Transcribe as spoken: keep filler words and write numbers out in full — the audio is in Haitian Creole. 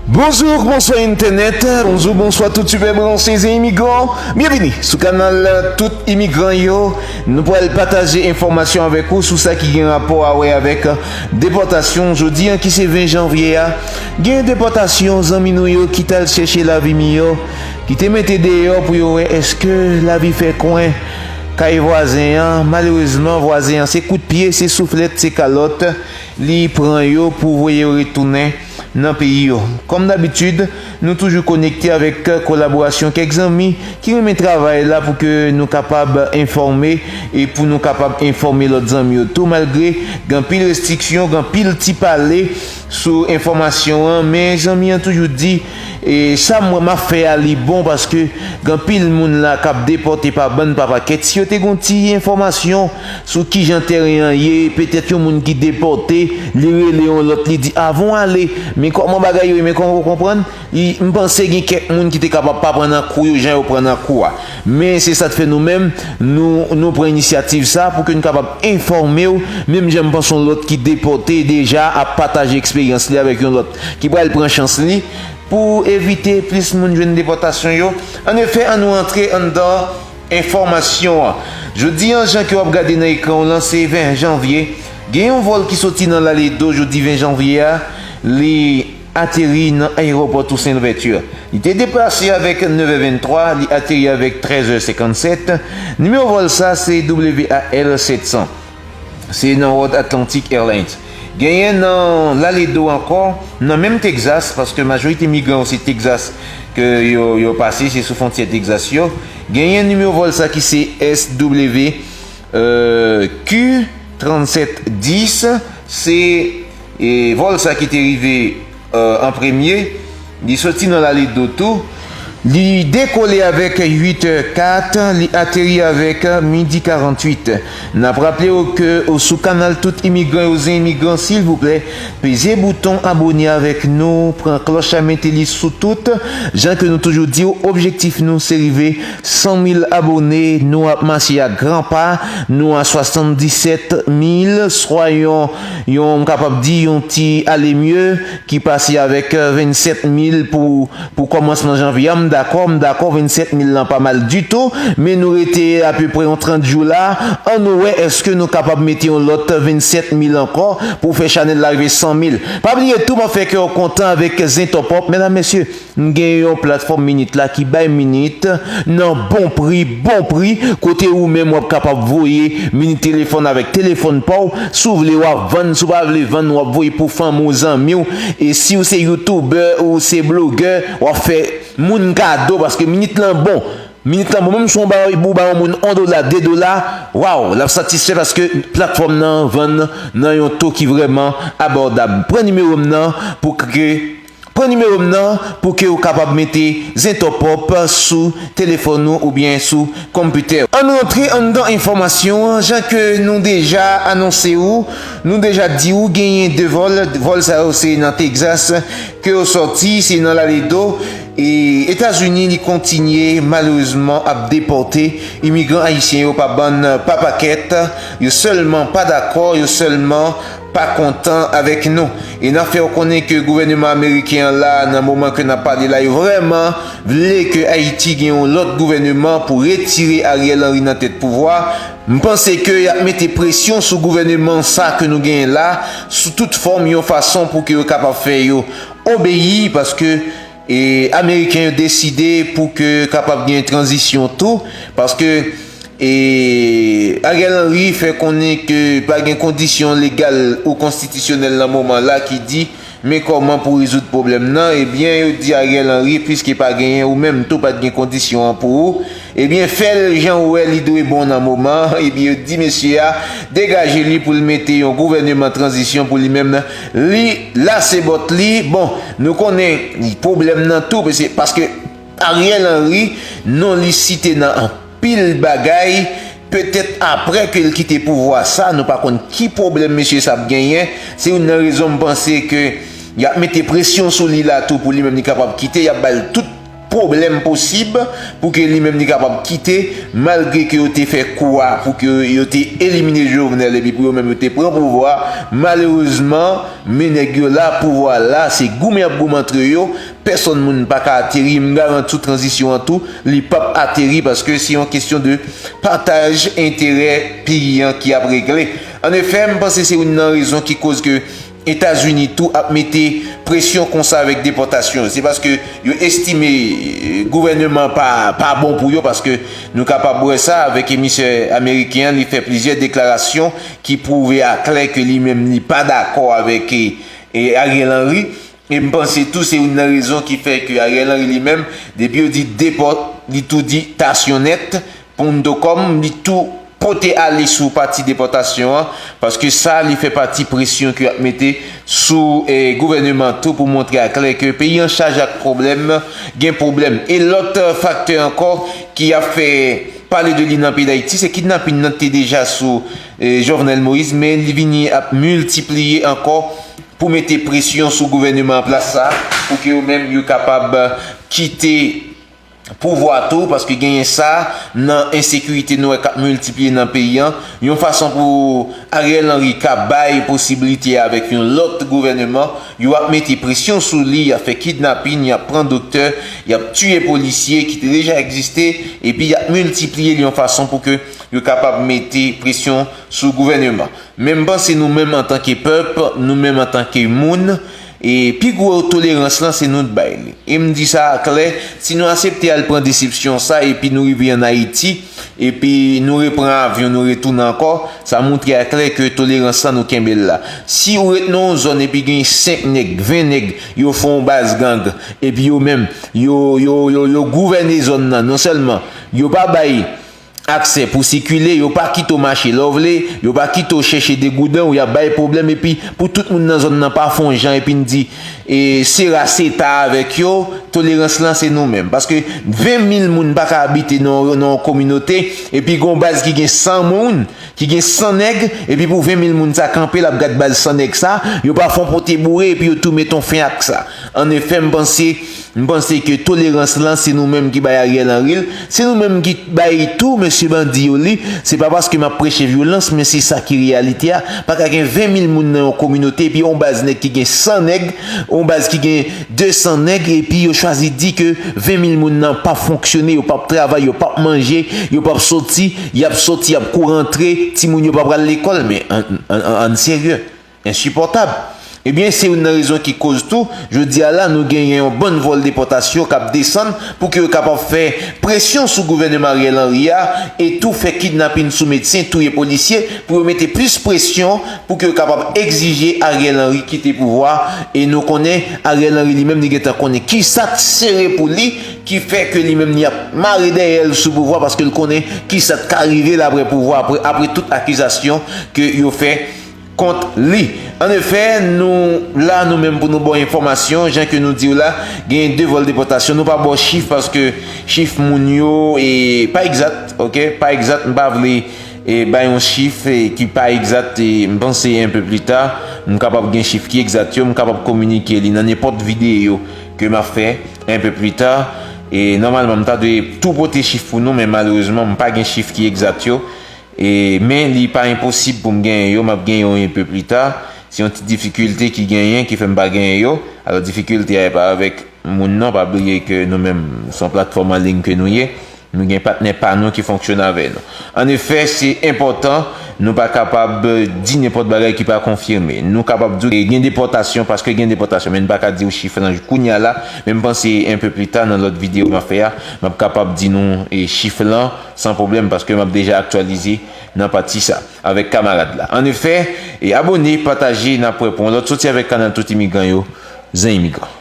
Bonjou, bonswa entènèt, bonjou, bonswa tout sipè branche zen imigran. Byenvini sou kanal Tout Imigran yo. Nou pral pataje enfòmasyon avèk ou sou sa ki gen rapò a wè avèk depòtasyon jodi an ki se ven janvye a. Gen depòtasyon zanmi nou yo ki t al chèche lavi miyò, ki te mete deyò pou yo wè èske lavi fè kwen kay vwazen an. Malerezman, vwazen an se kout pye, se souflèt, se kalòt li pran yo pou voye yo retounen nan peyi yo. Kòm dabitid, nou toujou konekte avèk kolaborasyon kèk zanmi ki renmen travay la pou ke nou kapab enfòme e pou nou kapab enfòme lòt zanmi yo tou, malgre gen anpil restriksyon, gen anpil ti pale sou enfòmasyon an, men zanmi an toujou di, e sa m wè m ap fè a li bon, paske gen anpil moun la k ap depòte pa bann, pa pakèt. Si yo te gen yon ti enfòmasyon sou kijan tèren an ye, petèt yon moun ki depòte, li rele yon lòt, li di, "Avan w ale, men kòman bagay yo ye, men kòman w konprann?" Li, m panse gen kèk moun ki te kapab pa pran nan kou yo jan yo pran nan kou a. Men se sa k fè nou menm, nou, nou pran inisyativ sa pou ke nou kapab enfòme w, menm jan m panse yon lòt ki depòte deja ap pataje eksperyans li avèk yon lòt ki pral pran chans li pou evite plis moun jwenn depòtasyon yo. Anefè, ann nou antre anndan enfòmasyon an. Jodi an, jan ke w ap gade nan ekran w lan, se ven janvye. Gen yon vòl ki soti nan Laledo jodi ven janvye a. Li ateri nan ayewopò Toussaint Louverture. Li te deplase avèk nèf è venntwa, li ateri avèk trèz è senkannsèt. Nimewo vòl sa se W A L sèt san. Se nan World Atlantic Airlines. Genyen nan Laledo ankò, nan menm Texas, paske majorite migran yo se Texas ke yo, yo pase, se sou fwontyè Texas yo. Genyen nimewo vòl sa ki se S W, euh, Q trannsèt dis, se, e, vòl sa ki te rive, euh, an premye. Li soti nan Laledo tou. Li dekole avèk uit è kat, li ateri avèk midi karannwit. N ap raple w ke ou sou kanal Tout Imigran yo zen imigran, silvouplè, peze bouton abone avèk nou, pran klòch la, mete li sou tout. Jan ke nou toujou di w, objektif nou se rive san mil abone. Nou ap mache a gran pa, nou a swasanndisèt mil, swa yon, yon, m kapab di, yon ti ale mye ki pase avèk, euh, vennsèt mil pou, pou kòmansman janvye a. M dakò, m dakò, vennsèt mil lan pa mal ditou, men nou rete apeprè yon trant jou la. Ann nou wè èske nou kapab mete yon lòt vennsèt mil ankò pou fè chanèl la rive san mil. Pa bliye tou, m ap fè kè w kontan avèk Zen Top Up. Medam, mesye, m gen yon platfòm Minit la ki bay Minit nan bon pri, bon pri, kote ou menm w ap kapab voye Minit telefòn avèk telefòn pa w. Si w vle, w ap vann. Si w pa vle vann, w ap voye pou fanmi w, zanmi w. E si w se youtubè, ou se blogè, w ap fè moun kado, paske Minit lan bon. Minit lan bon, menm si w bay, ou bay yon moun yon dola, de dola, waw, l ap satisfè paske platfòm nan vann nan yon to ki vrèman abòdab. Pran nimewo m nan pou ke, pran nimewo m nan pou ke w kapab mete Zen Top Up sou telefòn ou oubyen sou konpitè. Ann rantre anndan enfòmasyon an, jan ke nou deja anonse ou, nou deja di ou genyen de vòl, vòl sa yo se nan Texas ke yo sòti, se nan Laredo. E Etazini, li kontinye malerezman ap depòte imigran ayisyen yo pa bann, pa pakèt. Yo sèlman pa dakò, yo sèlman pa kontan avèk nou. E n ap fè w konnen ke gouvèneman ameriken an la, nan moman ke n ap pale la, yo vrèman vle ke Ayiti gen yon lòt gouvèneman pou retire Ariel Henry nan tèt pouvwa. M panse ke y ap mete presyon sou gouvèneman sa ke nou genyen la, sou tout fòm, yon fason pou ke yo kapab fè yo obeyi, paske, e, ameriken yo deside pou ke kapab gen tranzisyon tou, paske, e, Ariel Henry fè konnen ke pa gen kondisyon legal ou konstitisyonèl nan moman la ki di men kòman pou rezoud pwoblèm nan. Ebyen, yo di Ariel Henry, piske pa genyen, ou menm tou pa t gen kondisyon an pou ou, ebyen, fè l jan ou wè li dwe bon nan moman an. Ebyen, yo di mesye a degaje li pou l mete yon gouvèneman tranzisyon pou li menm, li lase bòt li. Bon, nou konnen pwoblèm nan tou, paske, paske Ariel Henry, non li site nan anpil bagay, petèt aprè ke l kite pouvwa sa, nou pa konn ki pwoblèm mesye sa ap genyen. Se youn nan rezon m panse ke y ap mete presyon sou li la tou pou li menm li kapab kite, y ap ba l tout pwoblèm posib pou ke li menm li kapab kite, malgre ke yo te fè kou a pou ke yo te elimine Jovenel epi pou yo menm yo te pran pouvwa. Malerezman, men nèg yo la, pouvwa la, se goumen y ap goumen antre yo. Pèsonn moun pa ka ateri. M garanti w, tranzisyon an tou, li p ap ateri, paske se yon kesyon de pataj enterè peyi an ki ap regle. An efè, m panse se youn nan rezon ki koz ke Etazini tou ap mete presyon konsa avèk depòtasyon yo. Se paske yo estime, eh, gouvènman pa, pa bon pou yo, paske nou kapab wè sa avèk emisè ameriken an, li fè plizyè deklarasyon ki pwouve aklè ke li menm li pa dakò avèk, eh, eh, Ariel Henry. E m panse tou se youn nan rezon ki fè ke Ariel Henry li menm, depi yo di depò, li tou di tasyon nèt, punto com, li tou pote ale sou pati depòtasyon an, paske sa li fè pati presyon ke y ap mete sou, eh, gouvènman tou pou montre aklè ke peyi an chaje ak pwoblèm, gen pwoblèm. E lòt, eh, faktè ankò ki ap fè pale de li nan peyi Dayiti, se kidnapin nan te deja sou, eh, Jovenel Moïse, men li vini ap miltipliye ankò pou mete presyon sou gouvènman an plas sa, pou ke yo menm yo kapab kite pouvwa tou, paske genyen sa nan ensekirite nou wè k ap miltipliye nan peyi an, yon fason pou Ariel Henry ka bay posiblite avèk yon lòt gouvènman, yo ap mete presyon sou li, y ap fè kidnapin, y ap pran doktè, y ap tiye polisye ki te deja egziste, epi y ap miltipliye l yon fason pou ke yo kapab mete presyon sou gouvènman. Men m panse nou menm antanke pèp, nou menm antanke moun, e pi gwo tolerans lan se nou t bay li. E m di sa aklè, si nou aksepte al pran desepsyon sa epi nou rive ann Ayiti, epi nou repran avyon, nou retounen ankò, sa montre aklè ke tolerans lan nou kenbe l la. Si ou ret nan yon zòn epi gen senk nèg, ven nèg, yo fè yon baz gang, epi yo menm, yo, yo, yo, yo gouvène zòn nan, non sèlman yo pa bay aksè pou sikile, yo pa kite w mache lè w vle, yo pa kite w chèche degouden w, y ap bay pwoblèm, epi pou tout moun nan zòn nan pa fè yon jan, epi n di, e, se ra, se ta avèk yo, tolerans lan se nou menm. Paske ven mil moun pa ka abite nan, nan yon kominote, epi gon baz ki gen san moun, ki gen san nèg, epi pou ven mil moun sa kanpe, l ap gad baz san nèg sa, yo pa fè yon pote boure, epi yo tou mete yon fen ak sa. An efè, m panse M panse ke tolerans lan, se nou menm ki bay Ariel Henry l, se nou menm ki bay tou mesye bandi yo li. Se pa paske m ap preche vyolans, men se sa ki reyalite a. Pa ka gen ven mil moun nan yon kominote, epi yon baz nèg ki gen san nèèg, yon baz ki gen de san nèèg, epi yo chwazi di ke ven mil moun nan p ap fonksyone, yo p ap travay, yo p ap manje, yo p ap soti, y ap soti, y ap kouri antre, timoun yo pa pral lekòl. Men ann, ann, ann, ann serye. Ensipòtab. Ebyen, se youn nan rezon ki koz tou, jodi a la, nou genyen yon bann vòl depòtasyon k ap desann pou ke yo kapab fè presyon sou gouvènman Ariel Henry a, e tou fè kidnapin sou medsen, touye polisye, pou yo mete plis presyon pou ke yo kapab egzije Ariel Henry kite pouvwa. E nou konnen Ariel Henry li menm, li gentan konnen kisa k sere pou li, ki fè ke li menm li ap mare dèyè l sou pouvwa, paske l konnen kisa k ka rive l apre pouvwa, apre, apre tout akizasyon ke yo fè kont li. An efè, nou la, nou menm, pou nou ba w enfòmasyon, jan ke nou di w la, gen de vòl depòtasyon. Nou pa ba w chif paske chif moun yo, e, pa egzat, oke? Pa egzat, m pa vle, e, bay yon chif, e, ki pa egzat, e, m panse un peu plus tard, m kapab gen chif ki egzat yo, m kapab kominike li nan nenpòt videyo ke m ap fè un peu plus tard. E nòmalman, m ta dwe tou pote chif pou nou, men malerezman, m pa gen chif ki egzat yo. E, men li pa enposib pou m genyen yo, m ap genyen yo un peu plus tard. Se yon ti difikilte ki genyen ki fè m pa genyen yo. Alò, difikilte a e pa avèk moun nan, pa bliye ke nou menm, se yon platfòm an liy ke nou ye. Nou gen patnè pa nou ki fonksyone avè nou. An efè, se enpòtan, nou pa kapab di nenpòt bagay ki pa konfime. Nou kapab di w gen depòtasyon paske gen depòtasyon, men n pa ka di w chif lan kounye a la. Men m panse un peu plus tard nan lòt videyo m ap fè a, m ap kapab di nou, e, chif lan san pwoblèm, paske m ap deja aktyalize nan pati sa avèk kamarad la. An efè, e, abòne, pataje, n ap wè pou yon lòt soti avèk kanal Tout Imigran yo, Zen Imigran.